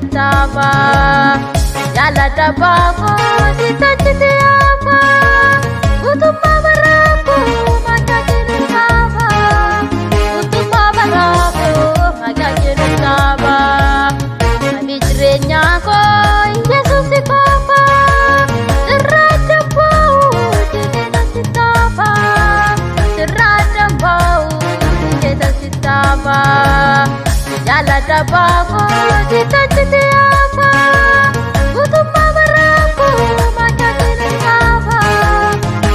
sittaafa. Jaalladha baakoo sitti yaafa. Guutummaa baraakoo maqaa keenya saafa. Guutummaa baraakoo maqaa keenya saafa. Ani jireenyaa koo Yesuus qofa. Sirraa damba'u jedhee sittaafa. Sirraa damba'u jedhee sittaafa. Jaalladha baakoo sitti yaafa. Guutummaa baraakoo maqaa keenya saafa.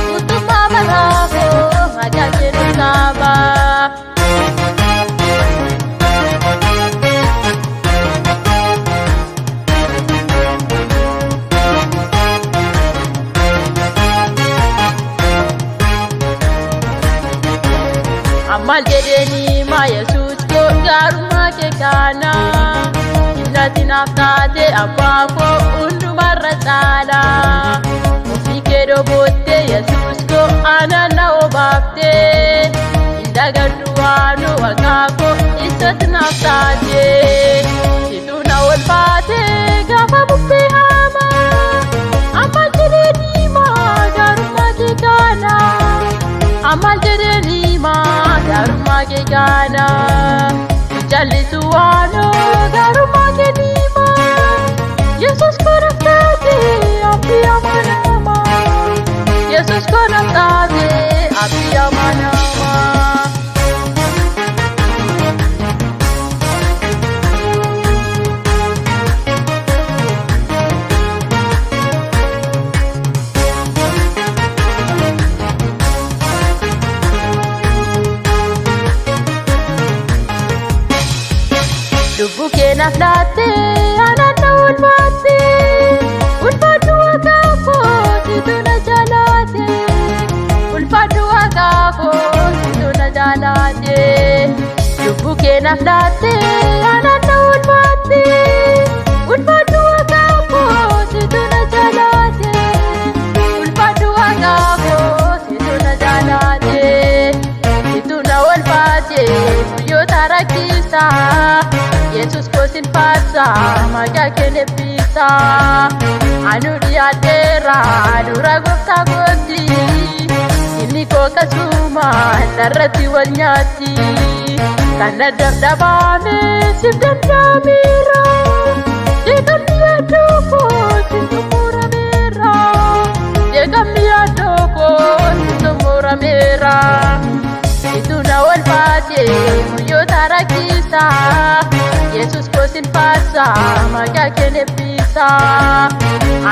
Guutummaa baraakoo maqaa keenya saafa. Ammal jedhanii maa Yesuus koo gaarummaa kee kana. Innati naaf taate abbaa koo hundumarra caala. Ofii kee dhoboottee Yesuus koo aannan na obaaftee. Hin dagadhu waanuu waaqaa koo isatti naaf taate. Situ na ol baatee gaafa bubbee hamaa. Ammal jedhanii maa gaarummaa kee kana. Ammal jedhanii maa gaarummaa kee kana. Jallisu waanoo gaarummaa kee diimaa. Yesuus koo naaf taate abdii amanamaa. Yesuus koo naaf taate abdii amanamaa. Lubbuu kee naaf laattee anaan na oolfaattee. Ulfaadhu waaqaa koo situ na jaalaate. Ulfaadhu waaqaa koo situ na jaalaate. Lubbuu kee naaf laattee anaan na oolfaattee. Ulfaadhu waaqaa koo situ na jaalaate. Ulfaadhu waaqaa koo situ na jaalaate. Situ na oolfaate guyyoota rakkisaa. Yesuus koo sin faarsa maqaa kee eebbisa. Anu dhiyaadheera dura gooftaa kootti. Inni koo kasuma narratti wal nyaatti. Kan dadhabame siif danda'ameera. Jeeqamni yaaddoo koo siif xumurameera. Jeeqamni yaaddoo koo siif xumurameera. Situ na ol baatee guyyoota rakkisaa. Yesuus koo sin faarsa maqaa kee eebbisa.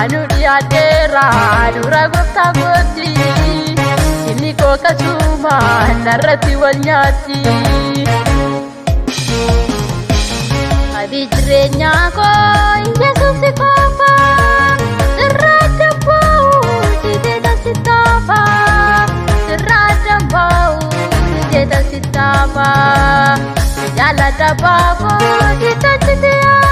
Anu dhiyaadheera dura gooftaa kootti. Inni koo kasuma narratti wal nyaatti. Abi jireenyaa koo Yesuus qofa. Sirraa damba'u jedhee sittaafa. Sirraa damba'u jedhee sittaafa. Jaalladha baakoo sitti yaafa.